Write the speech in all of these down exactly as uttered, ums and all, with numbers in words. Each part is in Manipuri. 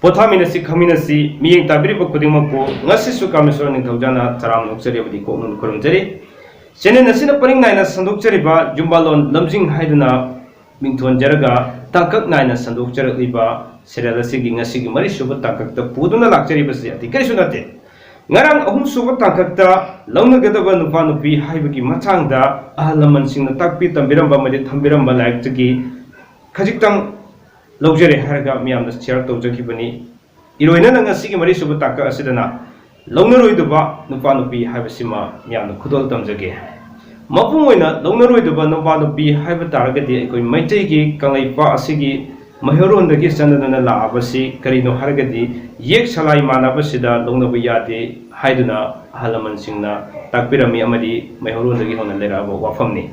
ꯄꯣꯊꯥꯃꯤꯟꯅꯁꯤ, ꯈꯪꯃꯤꯟꯅꯁꯤ, ꯃꯤꯠꯌꯦꯡ ꯇꯥꯕꯤꯔꯤꯕ ꯈꯨꯗꯤꯡꯃꯛꯄꯨ ꯉꯁꯤꯁꯨ ꯀꯥꯃꯦꯁꯣꯔ ꯅꯤꯡꯊꯧꯖꯥꯅ ꯇꯔꯥꯝꯅ ꯑꯣꯛꯆꯔꯤ ꯑꯃꯗꯤ ꯀꯣꯛꯅꯨꯡ ꯈꯨꯔꯨꯝꯖꯔꯤ꯫ Channel ꯑꯁꯤꯅ ꯄꯔꯤꯡ ꯅꯥꯏꯅ ꯁꯟꯗꯣꯛꯆꯔꯤꯕ ꯌꯨꯝꯕꯥꯂꯣꯟ ꯂꯝꯖꯤꯡ ꯍꯥꯏꯗꯨꯅ ꯃꯤꯡꯊꯣꯟꯖꯔꯒ ꯇꯥꯡꯀꯛ ꯅꯥꯏꯅ ꯁꯟꯗꯣꯛꯆꯔꯛꯂꯤꯕ serial ꯑꯁꯤꯒꯤ ꯉꯁꯤꯒꯤ ꯃꯔꯤꯁꯨꯕ ꯇꯥꯡꯀꯛꯇ ꯄꯨꯗꯨꯅ ꯂꯥꯛꯆꯔꯤꯕꯁꯤ ꯑꯇꯩ ꯀꯔꯤꯁꯨ ꯅꯠꯇꯦ꯫ ꯉꯔꯥꯡ ꯑꯍꯨꯝꯁꯨꯕ ꯇꯥꯡꯀꯛꯇ ꯂꯧꯅꯒꯗꯕ ꯅꯨꯄꯥ ꯅꯨꯄꯤ ꯍꯥꯏꯕꯒꯤ ꯃꯇꯥꯡꯗ ꯑꯍꯜ ꯂꯃꯟꯁꯤꯡꯅ ꯇꯥꯛꯄꯤ ꯇꯝꯕꯤꯔꯝꯕ ꯑꯃꯗꯤ ꯊꯝꯕꯤꯔꯝꯕ ꯂꯥꯏꯔꯤꯛꯇꯒꯤ ꯈꯖꯤꯛꯇꯪ ꯂꯧꯖꯔꯦ ꯍꯥꯏꯔꯒ ꯃꯤꯌꯥꯝꯗ share ꯇꯧꯖꯈꯤꯕꯅꯤ꯫ ꯏꯔꯣꯏꯅꯅ ꯉꯁꯤꯒꯤ ꯃꯔꯤꯁꯨꯕ ꯇꯥꯡꯀꯛ ꯑꯁꯤꯗꯅ ꯂꯧꯅꯔꯣꯏꯗꯕ ꯅꯨꯄꯥ ꯅꯨꯄꯤ ꯍꯥꯏꯕꯁꯤꯃ ꯃꯤꯌꯥꯝꯗ ꯈꯨꯗꯣꯜ ꯇꯝꯖꯒꯦ꯫ ꯃꯄꯨꯡ ꯑꯣꯏꯅ ꯂꯧꯅꯔꯣꯏꯗꯕ ꯅꯨꯄꯥ ꯅꯨꯄꯤ ꯍꯥꯏꯕ ꯇꯥꯔꯒꯗꯤ ꯑꯩꯈꯣꯏ ꯃꯩꯇꯩꯒꯤ ꯀꯪꯂꯩꯄꯥꯛ ꯑꯁꯤꯒꯤ ꯃꯩꯍꯧꯔꯣꯟꯗꯒꯤ ꯆꯠꯅꯗꯨꯅ ꯂꯥꯛꯑꯕꯁꯤ ꯀꯔꯤꯅꯣ ꯍꯥꯏꯔꯒꯗꯤ ꯌꯦꯛ ꯁꯂꯥꯏ ꯃꯥꯟꯅꯕꯁꯤꯗ ꯂꯧꯅꯕ ꯌꯥꯗꯦ ꯍꯥꯏꯗꯨꯅ ꯑꯍꯜ ꯂꯃꯟꯁꯤꯡꯅ ꯇꯥꯛꯄꯤꯔꯝꯃꯤ ꯑꯃꯗꯤ ꯃꯩꯍꯧꯔꯣꯟꯗꯒꯤ ꯍꯧꯅ ꯂꯩꯔꯛꯑꯕ ꯋꯥꯐꯝꯅꯤ꯫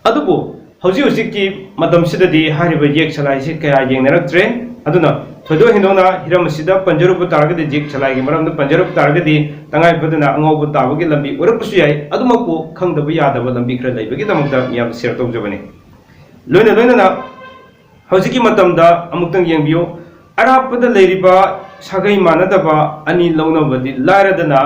ꯑꯗꯨꯕꯨ ꯍꯧꯖꯤꯛ ꯍꯧꯖꯤꯛꯀꯤ ꯃꯇꯝꯁꯤꯗꯗꯤ ꯍꯥꯏꯔꯤꯕ ꯌꯦꯛ ꯁꯂꯥꯏꯁꯤ ꯀꯌꯥ ꯌꯦꯡꯅꯔꯛꯇ꯭ꯔꯦ꯫ ꯑꯗꯨꯅ ꯊꯣꯏꯗꯣꯛ ꯍꯦꯟꯗꯣꯛꯅ ꯍꯤꯔꯝ ꯑꯁꯤꯗ ꯄꯟꯖꯔꯨꯕ ꯇꯥꯔꯒꯗꯤ, ꯌꯦꯛ ꯁꯂꯥꯏꯒꯤ ꯃꯔꯝꯗ ꯄꯟꯖꯔꯨꯕ ꯇꯥꯔꯒꯗꯤ, ꯇꯉꯥꯏ ꯐꯗꯅ ꯑꯉꯥꯎꯕ ꯇꯥꯕꯒꯤ ꯂꯝꯕꯤ ꯑꯣꯏꯔꯛꯄꯁꯨ ꯌꯥꯏ꯫ ꯑꯗꯨꯃꯛꯄꯨ ꯈꯪꯗꯕ ꯌꯥꯗꯕ ꯂꯝꯕꯤ ꯈꯔ ꯂꯩꯕꯒꯤꯗꯃꯛꯇ ꯃꯤꯌꯥꯝꯗ share ꯇꯧꯖꯕꯅꯤ꯫ ꯂꯣꯏꯅ ꯂꯣꯏꯅꯅ ꯍꯧꯖꯤꯛꯀꯤ ꯃꯇꯝꯗ ꯑꯃꯨꯛꯇꯪ ꯌꯦꯡꯕꯤꯌꯨ, ꯑꯔꯥꯞꯄꯗ ꯂꯩꯔꯤꯕ ꯁꯥꯒꯩ ꯃꯥꯟꯅꯗꯕ ꯑꯅꯤ ꯂꯧꯅꯕꯗꯤ ꯂꯥꯏꯔꯗꯅ,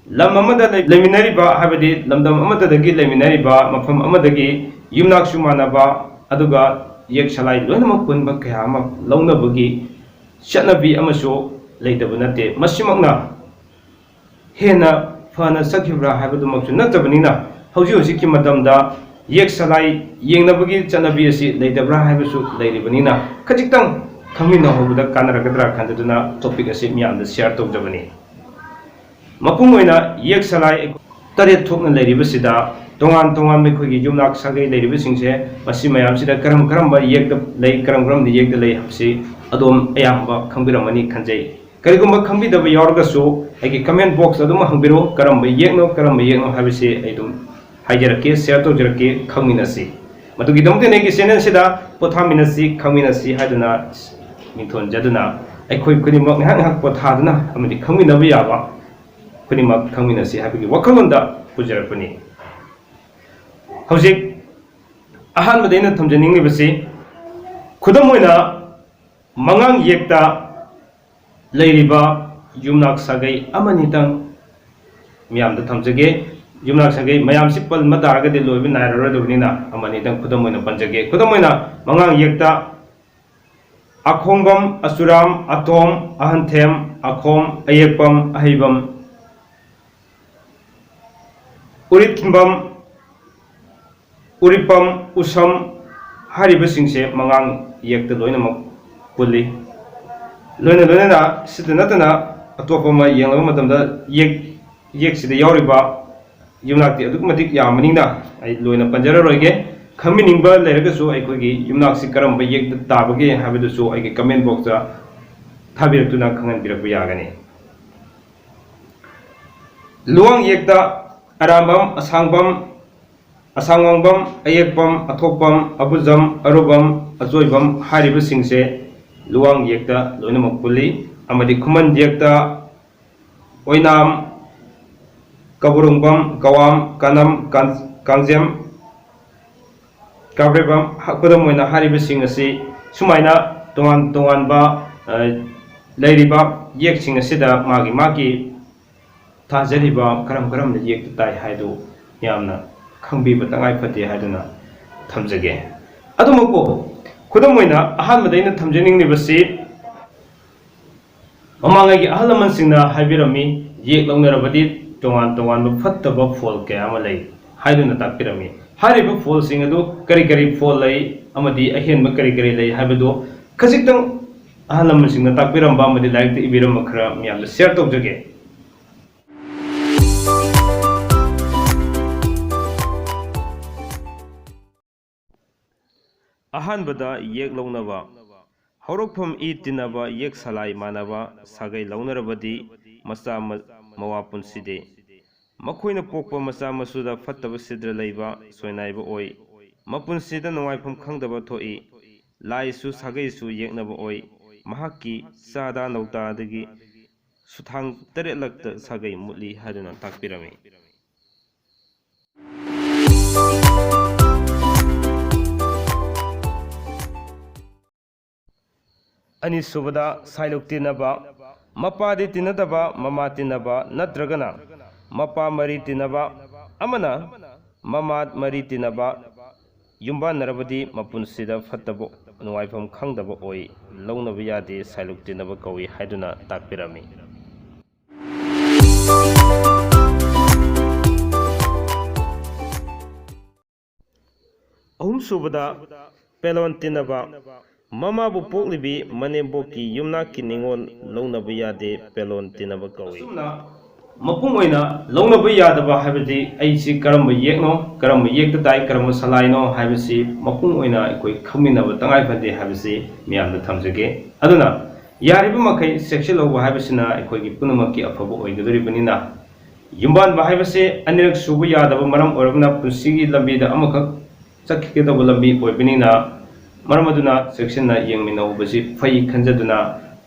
ꯂꯝ ꯑꯃꯗ ꯂꯩ-, ꯂꯩꯃꯤꯟꯅꯔꯤꯕ, ꯍꯥꯏꯕꯗꯤ ꯂꯝꯗꯝ ꯑꯃꯠꯇꯗꯒꯤ ꯂꯩꯃꯤꯟꯅꯔꯤꯕ, ꯃꯐꯝ ꯑꯃꯗꯒꯤ ꯌꯨꯝꯅꯥꯛꯁꯨ ꯃꯥꯟꯅꯕ, ꯑꯗꯨꯒ ꯌꯦꯛ ꯁꯂꯥꯏ ꯂꯣꯏꯅꯃꯛ ꯄꯨꯟꯕ ꯀꯌꯥ ꯑꯃ ꯂꯧꯅꯕꯒꯤ ꯆꯠꯅꯕꯤ ꯑꯃꯁꯨ ꯂꯩꯇꯕ ꯅꯠꯇꯦ꯫ ꯃꯁꯤꯃꯛꯅ ꯍꯦꯟꯅ ꯐꯅ ꯆꯠꯈꯤꯕ꯭ꯔꯥ ꯍꯥꯏꯕꯗꯨꯃꯛꯁꯨ ꯅꯠꯇꯕꯅꯤꯅ, ꯍꯧꯖꯤꯛ ꯍꯧꯖꯤꯛꯀꯤ ꯃꯇꯝꯗ ꯌꯦꯛ ꯁꯂꯥꯏ ꯌꯦꯡꯅꯕꯒꯤ ꯆꯠꯅꯕꯤ ꯑꯁꯤ ꯂꯩꯇꯕ꯭ꯔꯥ ꯍꯥꯏꯕꯁꯨ ꯂꯩꯔꯤꯕꯅꯤꯅ, ꯈꯖꯤꯛꯇꯪ ꯈꯪꯃꯤꯟꯅꯍꯧꯕꯗ ꯀꯥꯟꯅꯔꯛꯀꯗ꯭ꯔꯥ ꯈꯟꯖꯗꯨꯅ topic ꯑꯁꯤ ꯃꯤꯌꯥꯝꯗ share ꯇꯧꯖꯕꯅꯤ꯫ ꯃꯄꯨꯡ ꯑꯣꯏꯅ ꯌꯦꯛ ꯁꯂꯥꯏ ꯇꯔꯦꯠ ꯊꯣꯛꯅ ꯂꯩꯔꯤꯕꯁꯤꯗ, ꯇꯣꯉꯥꯟ ꯇꯣꯉꯥꯟꯕ ꯑꯩꯈꯣꯏꯒꯤ ꯌꯨꯝꯅꯥꯛ ꯁꯥꯒꯩ ꯂꯩꯔꯤꯕꯁꯤꯡꯁꯦ, ꯃꯁꯤ ꯃꯌꯥꯝꯁꯤꯗ ꯀꯔꯝ ꯀꯔꯝꯕ ꯌꯦꯛꯇ ꯂꯩ, ꯀꯔꯝ ꯀꯔꯝꯕ ꯌꯦꯛꯇ ꯂꯩ ꯍꯥꯏꯕꯁꯤ ꯑꯗꯣꯝ ꯑꯌꯥꯝꯕ ꯈꯪꯕꯤꯔꯝꯃꯅꯤ ꯈꯟꯖꯩ꯫ ꯀꯔꯤꯒꯨꯝꯕ ꯈꯪꯕꯤꯗꯕ ꯌꯥꯎꯔꯒꯁꯨ ꯑꯩꯒꯤ comment box ꯑꯗꯨꯝ ꯍꯪꯕꯤꯔꯛꯎ, ꯀꯔꯝꯕ ꯌꯦꯛꯅꯣ, ꯀꯔꯝꯕ ꯌꯦꯛꯅꯣ ꯍꯥꯏꯕꯁꯤ ꯑꯩ ꯑꯗꯨꯝ ꯍꯥꯏꯖꯔꯛꯀꯦ, share ꯇꯧꯖꯔꯛꯀꯦ, ꯈꯪꯃꯤꯟꯅꯁꯤ꯫ ꯃꯗꯨꯒꯤꯗꯃꯛꯇꯅꯤ ꯑꯩꯒꯤ channel ꯁꯤꯗ ꯄꯣꯊꯥꯃꯤꯟꯅꯁꯤ, ꯈꯪꯃꯤꯟꯅꯁꯤ ꯍꯥꯏꯗꯨꯅ ꯃꯤꯡꯊꯣꯟꯖꯗꯨꯅ, ꯑꯩꯈꯣꯏ ꯈꯨꯗꯤꯡꯃꯛ ꯉꯥꯏꯍꯥꯛ ꯉꯥꯏꯍꯥꯛ ꯄꯣꯊꯥꯗꯨꯅ ꯑꯃꯗꯤ ꯈꯪꯃꯤꯟꯅꯕ ꯌꯥꯕ ꯈꯨꯗꯤꯡꯃꯛ ꯈꯪꯃꯤꯟꯅꯁꯤ ꯍꯥꯏꯕꯒꯤ ꯋꯥꯈꯜꯂꯣꯟꯗ ꯄꯨꯖꯔꯛꯄꯅꯤ꯫ ꯍꯧꯖꯤꯛ ꯑꯍꯥꯟꯕꯗ ꯑꯩꯅ ꯊꯝꯖꯅꯤꯡꯂꯤꯕꯁꯤ, ꯈꯨꯗꯝ ꯑꯣꯏꯅ, ꯃꯉꯥꯡ ꯌꯦꯛꯇ ꯂꯩꯔꯤꯕ ꯌꯨꯝꯅꯥꯛ ꯁꯥꯒꯩ ꯑꯃꯅꯤꯇꯪ ꯃꯤꯌꯥꯝꯗ ꯊꯝꯖꯒꯦ꯫ ꯌꯨꯝꯅꯥꯛ ꯁꯥꯒꯩ ꯃꯌꯥꯝꯁꯤ ꯄꯟꯕ ꯇꯥꯔꯒꯗꯤ ꯂꯣꯏꯕ ꯅꯥꯏꯔꯔꯣꯏꯗꯕꯅꯤꯅ ꯑꯃꯅꯤꯇꯪ ꯈꯨꯗꯝ ꯑꯣꯏꯅ ꯄꯟꯖꯒꯦ꯫ ꯈꯨꯗꯝ ꯑꯣꯏꯅ ꯃꯉꯥꯡ ꯌꯦꯛꯇ ꯑꯈꯣꯡꯕꯝ, ꯑꯆꯨꯔꯥꯝ, ꯑꯇꯣꯝ, ꯑꯍꯟꯊꯦꯝ, ꯑꯈꯣꯝ, ꯑꯌꯦꯛꯄꯝ, ꯑꯍꯩꯕꯝ, ꯎꯔꯤꯠꯈꯤꯟꯕꯝ, ꯎꯔꯤꯄꯝ, ꯎꯁꯝ ꯍꯥꯏꯔꯤꯕꯁꯤꯡꯁꯦ ꯃꯉꯥꯡ ꯌꯦꯛꯇ ꯂꯣꯏꯅꯃꯛ ꯄꯨꯜꯂꯤ꯫ ꯂꯣꯏꯅ ꯂꯣꯏꯅꯅ ꯁꯤꯇ ꯅꯠꯇꯅ ꯑꯇꯣꯞꯄ ꯑꯃ ꯌꯦꯡꯂꯕ ꯃꯇꯝꯗ ꯌꯦꯛ, ꯌꯦꯛꯁꯤꯗ ꯌꯥꯎꯔꯤꯕ ꯌꯨꯝꯅꯥꯛꯇꯤ ꯑꯗꯨꯛꯀꯤ ꯃꯇꯤꯛ ꯌꯥꯝꯕꯅꯤꯅ ꯑꯩ ꯂꯣꯏꯅ ꯄꯟꯖꯔꯔꯣꯏꯒꯦ꯫ ꯈꯪꯕꯤꯅꯤꯡꯕ ꯂꯩꯔꯒꯁꯨ ꯑꯩꯈꯣꯏꯒꯤ ꯌꯨꯝꯅꯥꯛꯁꯤ ꯀꯔꯝꯕ ꯌꯦꯛꯇ ꯇꯥꯕꯒꯦ ꯍꯥꯏꯕꯗꯨꯁꯨ ꯑꯩꯒꯤ comment boxꯇ ꯊꯥꯕꯤꯔꯛꯇꯨꯅ ꯈꯪꯍꯟꯕꯤꯔꯛꯄ ꯌꯥꯒꯅꯤ꯫ ꯂꯨꯋꯥꯡ ꯌꯦꯛꯇ ꯑꯔꯥꯝꯕꯝ, ꯑꯁꯥꯡꯕꯝ, ꯑꯁꯥꯡꯋꯥꯡꯕꯝ, ꯑꯌꯦꯛꯄꯝ, ꯑꯊꯣꯛꯄꯝ, ꯑꯕꯨꯖꯝ, ꯑꯔꯨꯕꯝ, ꯑꯆꯣꯏꯕꯝ ꯍꯥꯏꯔꯤꯕꯁꯤꯡꯁꯦ ꯂꯨꯋꯥꯡ ꯌꯦꯛꯇ ꯂꯣꯏꯅꯃꯛ ꯄꯨꯜꯂꯤ꯫ ꯑꯃꯗꯤ ꯈꯨꯃꯟ ꯌꯦꯛꯇ ꯑꯣꯏꯅꯥꯝ, ꯀꯕꯨꯔꯨꯡꯕꯝ, ꯀꯋꯥꯝ, ꯀꯅꯝ, ꯀꯥꯟ-, ꯀꯥꯡꯖꯦꯝ, ꯀꯥꯕ꯭ꯔꯦꯕꯝ, ꯈꯨꯗꯝ ꯑꯣꯏꯅ ꯍꯥꯏꯔꯤꯕꯁꯤꯡ ꯑꯁꯤ ꯁꯨꯃꯥꯏꯅ ꯇꯣꯉꯥꯟ ꯇꯣꯉꯥꯟꯕ, ꯑ, ꯂꯩꯔꯤꯕ ꯌꯦꯛꯁꯤꯡ ꯑꯁꯤꯗ ꯃꯥꯒꯤ ꯃꯥꯒꯤ ꯊꯥꯖꯔꯤꯕ ꯀꯔꯝ ꯀꯔꯝꯅ ꯌꯦꯛꯇ ꯇꯥꯏ ꯍꯥꯏꯗꯨ ꯌꯥꯝꯅ ꯈꯪꯕꯤꯕ ꯇꯉꯥꯏ ꯐꯗꯦ ꯍꯥꯏꯗꯨꯅ ꯊꯝꯖꯒꯦ꯫ ꯑꯗꯨꯃꯛꯄꯨ ꯈꯨꯗꯝ ꯑꯣꯏꯅ ꯑꯍꯥꯟꯕꯗ ꯑꯩꯅ ꯊꯝꯖꯅꯤꯡꯂꯤꯕꯁꯤ ꯃꯃꯥꯡꯉꯩꯒꯤ ꯑꯍꯜ ꯂꯃꯟꯁꯤꯡꯅ ꯍꯥꯏꯕꯤꯔꯝꯃꯤ, ꯌꯦꯛ ꯂꯧꯅꯔꯕꯗꯤ ꯇꯣꯉꯥꯟ ꯇꯣꯉꯥꯟꯕ ꯐꯠꯇꯕ ꯐꯣꯜ ꯀꯌꯥ ꯑꯃ ꯂꯩ ꯍꯥꯏꯗꯨꯅ ꯇꯥꯛꯄꯤꯔꯝꯃꯤ꯫ ꯍꯥꯏꯔꯤꯕ ꯐꯣꯜꯁꯤꯡ ꯑꯗꯨ ꯀꯔꯤ ꯀꯔꯤ ꯐꯣꯜ ꯂꯩ ꯑꯃꯗꯤ ꯑꯍꯦꯟꯕ ꯀꯔꯤ ꯀꯔꯤ ꯂꯩ ꯍꯥꯏꯕꯗꯨ ꯈꯖꯤꯛꯇꯪ ꯑꯍꯜ ꯂꯃꯟꯁꯤꯡꯅ ꯇꯥꯛꯄꯤꯔꯝꯕ ꯑꯃꯗꯤ ꯂꯥꯏꯔꯤꯛꯇ ꯏꯕꯤꯔꯝꯕ ꯈꯔ ꯃꯤꯌꯥꯝꯗ share ꯇꯧꯖꯒꯦ꯫ ꯑꯍꯥꯟꯕꯗ ꯌꯦꯛ ꯂꯧꯅꯕ꯫ ꯍꯧꯔꯛꯐꯝ ꯏ ꯇꯤꯟꯅꯕ ꯌꯦꯛ ꯁꯂꯥꯏ ꯃꯥꯟꯅꯕ ꯁꯥꯒꯩ ꯂꯧꯅꯔꯕꯗꯤ ꯃꯆꯥ ꯃ-, ꯃꯋꯥ ꯄꯨꯟꯁꯤꯗꯦ꯫ ꯃꯈꯣꯏꯅ ꯄꯣꯛꯄ ꯃꯆꯥ ꯃꯁꯨꯗ ꯐꯠꯇꯕ ꯁꯤꯗ꯭ꯔ ꯂꯩꯕ ꯁꯣꯏꯅꯥꯏꯕ ꯑꯣꯏ꯫ ꯃꯄꯨꯟꯁꯤꯗ ꯅꯨꯡꯉꯥꯏꯐꯝ ꯈꯪꯗꯕ ꯊꯣꯛꯏ꯫ ꯂꯥꯏꯁꯨ ꯁꯥꯒꯩꯁꯨ ꯌꯦꯛꯅꯕ ꯑꯣꯏ꯫ ꯃꯍꯥꯛꯀꯤ ꯆꯥꯗꯥ ꯅꯧꯗꯥꯗꯒꯤ ꯁꯨꯊꯥꯡ ꯇꯔꯦꯠꯂꯛꯇ ꯁꯥꯒꯩ ꯃꯨꯠꯂꯤ ꯍꯥꯏꯗꯨꯅ ꯇꯥꯛꯄꯤꯔꯝꯃꯤ꯫ ꯑꯅꯤꯁꯨꯕꯗ ꯁꯥꯏꯂꯨꯛ ꯇꯤꯟꯅꯕ ꯃꯄꯥꯗꯤ ꯇꯤꯟꯅꯗꯕ, ꯃꯃꯥ ꯇꯤꯟꯅꯕ ꯅꯠꯇ꯭ꯔꯒꯅ ꯃꯄꯥ ꯃꯔꯤ ꯇꯤꯟꯅꯕ ꯑꯃꯅ ꯃꯃꯥ ꯃꯔꯤ ꯇꯤꯟꯅꯕ ꯌꯨꯝꯕꯥꯟꯅꯔꯕꯗꯤ ꯃꯄꯨꯟꯁꯤꯗ ꯐꯠꯇꯕ, ꯅꯨꯡꯉꯥꯏꯐꯝ ꯈꯪꯗꯕ ꯑꯣꯏ, ꯂꯧꯅꯕ ꯌꯥꯗꯦ, ꯁꯥꯏꯂꯨꯛ ꯇꯤꯟꯅꯕ ꯀꯧꯏ ꯍꯥꯏꯗꯨꯅ ꯇꯥꯛꯄꯤꯔꯝꯃꯤ꯫ ꯑꯍꯨꯝꯁꯨꯕꯗ, ꯄꯦꯂꯣꯟ ꯇꯤꯟꯅꯕ꯫ ꯃꯃꯥꯕꯨ ꯄꯣꯛꯂꯤꯕꯤ ꯃꯅꯦꯝꯕꯣꯛꯀꯤ ꯌꯨꯝꯅꯥꯛꯀꯤ ꯅꯤꯉꯣꯜ ꯂꯧꯅꯕ ꯌꯥꯗꯦ, ꯄꯦꯂꯣꯟ ꯇꯤꯟꯅꯕ ꯀꯧꯏ꯫ ꯑꯁꯨꯝꯅ ꯃꯄꯨꯡ ꯑꯣꯏꯅ ꯂꯧꯅꯕ ꯌꯥꯗꯕ ꯍꯥꯏꯕꯗꯤ ꯑꯩꯁꯤ ꯀꯔꯝꯕ ꯌꯦꯛꯅꯣ, ꯀꯔꯝꯕ ꯌꯦꯛꯇ ꯇꯥꯏ, ꯀꯔꯝꯕ ꯁꯂꯥꯏꯅꯣ ꯍꯥꯏꯕꯁꯤ ꯃꯄꯨꯡ ꯑꯣꯏꯅ ꯑꯩꯈꯣꯏ ꯈꯪꯃꯤꯟꯅꯕ ꯇꯉꯥꯏ ꯐꯗꯦ ꯍꯥꯏꯕꯁꯤ ꯃꯤꯌꯥꯝꯗ ꯊꯝꯖꯒꯦ꯫ ꯑꯗꯨꯅ ꯌꯥꯔꯤꯕ ꯃꯈꯩ ꯆꯦꯛꯁꯤꯜꯍꯧꯕ ꯍꯥꯏꯕꯁꯤꯅ ꯑꯩꯈꯣꯏꯒꯤ ꯄꯨꯝꯅꯃꯛꯀꯤ ꯑꯐꯕ ꯑꯣꯏꯒꯗꯧꯔꯤꯕꯅꯤꯅ, ꯌꯨꯝꯕꯥꯟꯕ ꯍꯥꯏꯕꯁꯦ ꯑꯅꯤꯔꯛ ꯁꯨꯕ ꯌꯥꯗꯕ ꯃꯔꯝ ꯑꯣꯏꯔꯕꯅ ꯄꯨꯟꯁꯤꯒꯤ ꯂꯝꯕꯤꯗ ꯑꯃꯈꯛ ꯆꯠꯈꯤꯒꯗꯧꯕ ꯂꯝꯕꯤ ꯑꯣꯏꯕꯅꯤꯅ, ꯃꯔꯝ ꯑꯗꯨꯅ ꯆꯦꯛꯁꯤꯟꯅ ꯌꯦꯡꯃꯤꯟꯅꯍꯧꯕꯁꯤ ꯐꯩ ꯈꯟꯖꯗꯨꯅ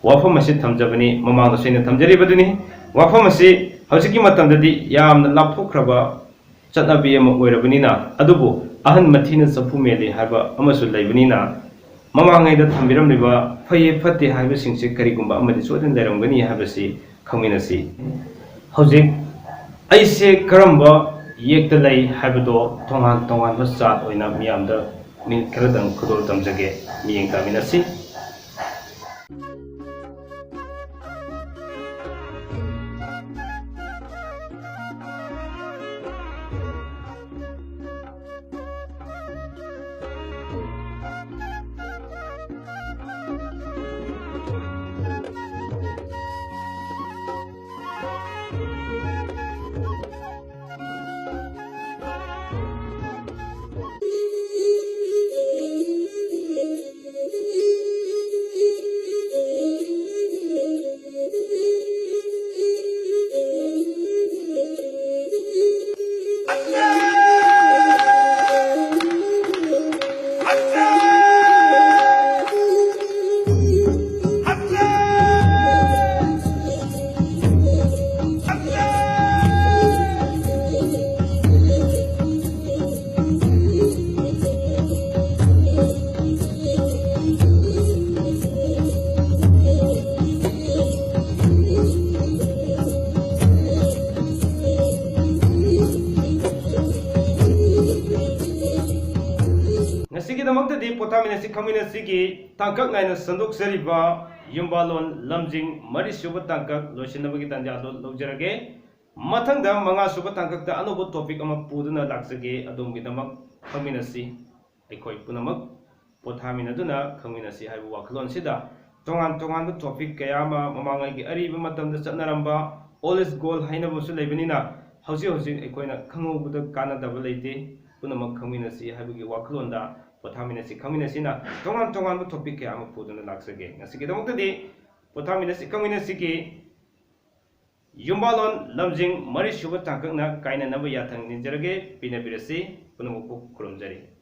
ꯋꯥꯐꯝ ꯑꯁꯤ ꯊꯝꯖꯕꯅꯤ꯫ ꯃꯃꯥꯡꯗꯁꯨ ꯑꯩꯅ ꯊꯝꯖꯔꯤꯕꯗꯨꯅꯤ꯫ ꯋꯥꯐꯝ ꯑꯁꯤ ꯍꯧꯖꯤꯛꯀꯤ ꯃꯇꯝꯗꯗꯤ ꯌꯥꯝꯅ ꯂꯥꯞꯊꯣꯛꯈ꯭ꯔꯕ ꯆꯠꯅꯕꯤ ꯑꯃ ꯑꯣꯏꯔꯕꯅꯤꯅ, ꯑꯗꯨꯕꯨ ꯑꯍꯟ ꯃꯊꯤꯅ ꯆꯐꯨ ꯃꯦꯜꯂꯤ ꯍꯥꯏꯕ ꯑꯃꯁꯨ ꯂꯩꯕꯅꯤꯅ, ꯃꯃꯥꯡꯉꯩꯗ ꯊꯝꯕꯤꯔꯝꯂꯤꯕ ꯐꯩ ꯐꯠꯇꯦ ꯍꯥꯏꯕꯁꯤꯡꯁꯦ ꯀꯔꯤꯒꯨꯝꯕ ꯑꯃꯗꯤ ꯁꯣꯏꯗꯅ ꯂꯩꯔꯝꯒꯅꯤ ꯍꯥꯏꯕꯁꯤ ꯈꯪꯃꯤꯟꯅꯁꯤ꯫ ꯍꯧꯖꯤꯛ ꯑꯩꯁꯦ ꯀꯔꯝꯕ ꯌꯦꯛꯇ ꯂꯩ ꯍꯥꯏꯕꯗꯣ ꯇꯣꯉꯥꯟ ꯇꯣꯉꯥꯟꯕ ꯆꯥꯠ ꯑꯣꯏꯅ ꯃꯤꯌꯥꯝꯗ ꯃꯤꯅꯤꯠ ꯈꯔꯗꯪ ꯈꯨꯗꯣꯜ ꯇꯝꯖꯒꯦ꯫ ꯃꯤꯠꯌꯦꯡ ꯇꯥꯃꯤꯟꯅꯁꯤ꯫ ꯗꯃꯛꯇꯗꯤ ꯄꯣꯊꯥꯃꯤꯟꯅꯁꯤ ꯈꯪꯃꯤꯟꯅꯁꯤꯒꯤ ꯇꯥꯡꯀꯛ ꯅꯥꯏꯅ ꯁꯟꯗꯣꯛꯆꯔꯤꯕ ꯌꯨꯝꯕꯥꯂꯣꯟ ꯂꯝꯖꯤꯡ ꯃꯔꯤꯁꯨꯕ ꯇꯥꯡꯀꯛ ꯂꯣꯏꯁꯤꯟꯅꯕꯒꯤ ꯇꯥꯟꯖꯥ ꯑꯗꯨ ꯂꯧꯖꯔꯒꯦ꯫ ꯃꯊꯪꯗ ꯃꯉꯥꯁꯨꯕ ꯇꯥꯡꯀꯛꯇ ꯑꯅꯧꯕ topic ꯑꯃ ꯄꯨꯗꯨꯅ ꯂꯥꯛꯆꯒꯦ꯫ ꯑꯗꯣꯝꯒꯤꯗꯃꯛ ꯈꯪꯃꯤꯟꯅꯁꯤ, ꯑꯩꯈꯣꯏ ꯄꯨꯝꯅꯃꯛ ꯄꯣꯊꯥꯃꯤꯟꯅꯗꯨꯅ ꯈꯪꯃꯤꯟꯅꯁꯤ ꯍꯥꯏꯕ ꯋꯥꯈꯜꯂꯣꯟꯁꯤꯗ ꯇꯣꯉꯥꯟ ꯇꯣꯉꯥꯟꯕ topic ꯀꯌꯥ ꯑꯃ ꯃꯃꯥꯡꯉꯩꯒꯤ ꯑꯔꯤꯕ ꯃꯇꯝꯗ ꯆꯠꯅꯔꯝꯕ old is gold ꯍꯥꯏꯅꯕꯁꯨ ꯂꯩꯕꯅꯤꯅ ꯍꯧꯖꯤꯛ ꯍꯧꯖꯤꯛ ꯑꯩꯈꯣꯏꯅ ꯈꯪꯍꯧꯕꯗ ꯀꯥꯟꯅꯗꯕ ꯂꯩꯇꯦ꯫ ꯄꯨꯝꯅꯃꯛ ꯈꯪꯃꯤꯟꯅꯁꯤ ꯍꯥꯏꯕꯒꯤ ꯋꯥꯈꯜꯂꯣꯟꯗ ꯄꯣꯊꯥꯃꯤꯟꯅꯁꯤ ꯈꯪꯃꯤꯟꯅꯁꯤꯅ ꯇꯣꯉꯥꯟ ꯇꯣꯉꯥꯟꯕ topic ꯀꯌꯥ ꯑꯃ ꯄꯨꯗꯨꯅ ꯂꯥꯛꯆꯒꯦ꯫ ꯉꯁꯤꯒꯤꯗꯃꯛꯇꯗꯤ ꯄꯣꯊꯥꯃꯤꯟꯅꯁꯤ ꯈꯪꯃꯤꯟꯅꯁꯤꯒꯤ ꯌꯨꯝꯕꯥꯂꯣꯟ ꯂꯝꯖꯤꯡ ꯃꯔꯤꯁꯨꯕ ꯇꯥꯡꯀꯛꯅ ꯀꯥꯏꯅꯅꯕ ꯌꯥꯊꯪ ꯅꯤꯖꯔꯒꯦ꯫ ꯄꯤꯅꯕꯤꯔꯁꯤ꯫ ꯄꯨꯝꯅꯃꯛꯄꯨ ꯈꯨꯔꯨꯝꯖꯔꯤ꯫